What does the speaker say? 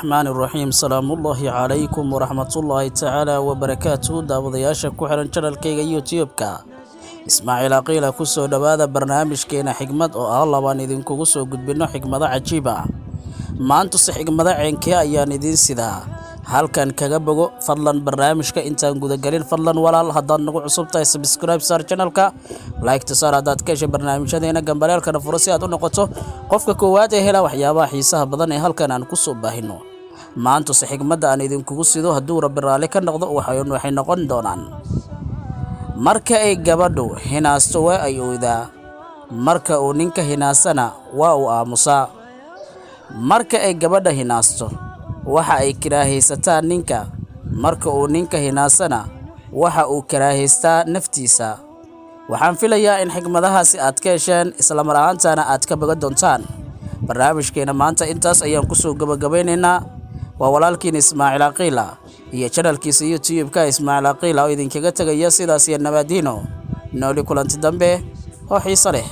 Raxmaani raxiim. Salaamullaahi calaykum waraxmatullaahi tacaala wabarakaatu. Daawadayaasha ku xiran channelkayga YouTube-ka Ismaaciil Aqiila, ku soo dhowaada barnaamijkeena xigmad oo ah labaan idinkugu soo gudbinno xigmado cajiib ah. Maantuse xigmado ceenkee ayaan idiin sidaa? Halkan kaga bogo fadlan. Barnaamijka intaan gudagelin, fadlan walaal, haddaad nagu cusub tahay, subscribe saar channelka, like-ta saar haddaad ka heshay barnaamijyadeena, gambaleelkana furo si aad u noqoto qofka koowaad ee hela waxyaabaha xiisaha badan ee halkan aan ku soo baahino. Maantuse xigmadda aan idinkugu sido, hadduu Rabbi raalli ka noqdo, waxay noqon doonaan: marka ay gabadhu hinaasto waa ay oydaa, marka uu ninka hinaasana waa uu aamusaa. Marka ay gabadha hinaasto waxa ay karaahaysataa ninka, marka uu ninka hinaasana waxa uu karaahaystaa naftiisa. Waxaan filayaa in xigmadahaasi aad ka hesheen, isla mar ahaantaana aad ka bogan doontaan. Barnaamijkeena maanta intaas ayaan kusoo gabagabaynaynaa. Waa walaalkiin Ismaaciil Aqiila iyo channelkiisa YouTube-ka Ismaaciil Aqiila oo idinkaga tegaya sidaas iyo nabaadiino, nooli kulanti dambe oo xiiso leh.